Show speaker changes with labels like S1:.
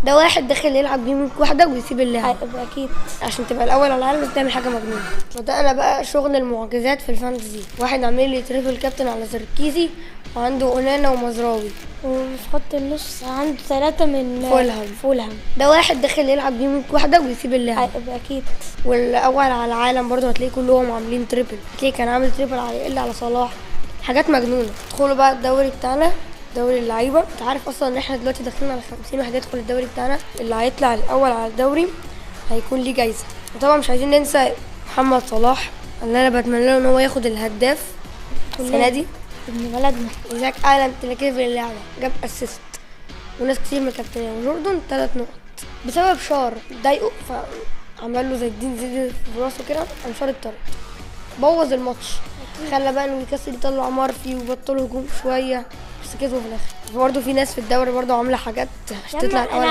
S1: ده واحد داخل يلعب game week واحدة ويسيب اللعب.
S2: اكيد.
S1: عشان تبقى الاول على العالم لازم تعمل حاجة مجنونه. بدأنا بقى شغل المعجزات في ال fantasy. واحد عامل لي triple captain على زركيزي وعنده اونانا ومزراوي.
S2: وفي خط النص عنده 3 من
S1: فولهام.
S2: فولهام.
S1: ده واحد داخل يلعب game week واحدة ويسيب اللعب.
S2: اكيد.
S1: والاول على العالم برضه هتلاقي كلهم عاملين triple، هتلاقي كان عامل triple على الا على صلاح، حاجات مجنونه. ادخلوا بقى الدوري بتاعنا، دوري اللعيبه. انت عارف اصلا ان احنا دلوقتي داخلين على 50 واحد يدخل الدوري بتاعنا. اللي هيطلع الاول على الدوري هيكون ليه جايزه. وطبعا مش عايزين ننسى محمد صلاح، اللي انا بتمنى له ان هو ياخد الهداف السنة دي.
S2: ابن بلدنا.
S1: وزاك اعلن تلاقيه في اللعبة جاب assist وناس كتير مكابتناه. وجوردن 3 نقط بسبب شار ضايقه فعمل له زي الدين زيد في راسه كده، قام شار الطرد بوظ الماتش. خلى بقى نيوكاسل يطلع مارفي وبطلوا هجوم شوية، بس كسبوا في الاخر. برضه في ناس في الدوري برضه عامله حاجات عشان تطلع
S2: انا
S1: الاول.